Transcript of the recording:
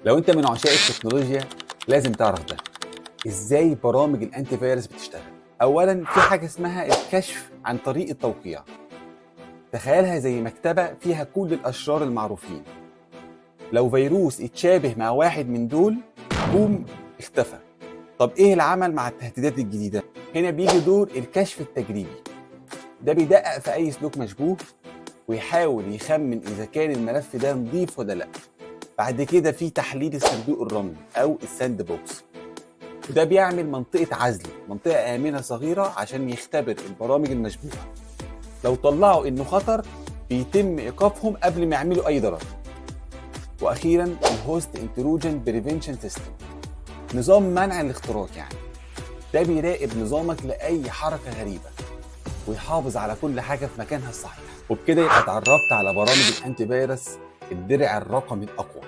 لو انت من عشاق التكنولوجيا لازم تعرف ده. ازاي برامج ال antivirus بتشتغل؟ اولا في حاجة اسمها الكشف عن طريق التوقيع. تخيلها زي مكتبه فيها كل الاشرار المعروفين. لو فيروس اتشابه مع واحد من دول، بوم، اختفى. طب ايه العمل مع التهديدات الجديدة؟ هنا بيجي دور الكشف التجريبي. ده بيدقق في اي سلوك مشبوه ويحاول يخمن اذا كان الملف ده نظيف ولا لا. بعد كده في تحليل الصندوق الرملي او ال sandbox، وده بيعمل منطقة عزل، منطقة آمنة صغيرة عشان يختبر البرامج المشبوهة. لو طلعوا إنه خطر بيتم إيقافهم قبل ما يعملوا أي ضرر. وأخيرا ال host intrusion prevention system، نظام منع الاختراق، يعني ده بيراقب نظامك لأي حركة غريبة ويحافظ على كل حاجة في مكانها الصحيح. وبكده يبقى اتعرفت على برامج ال antivirus، الدرع الرقمي الأقوى.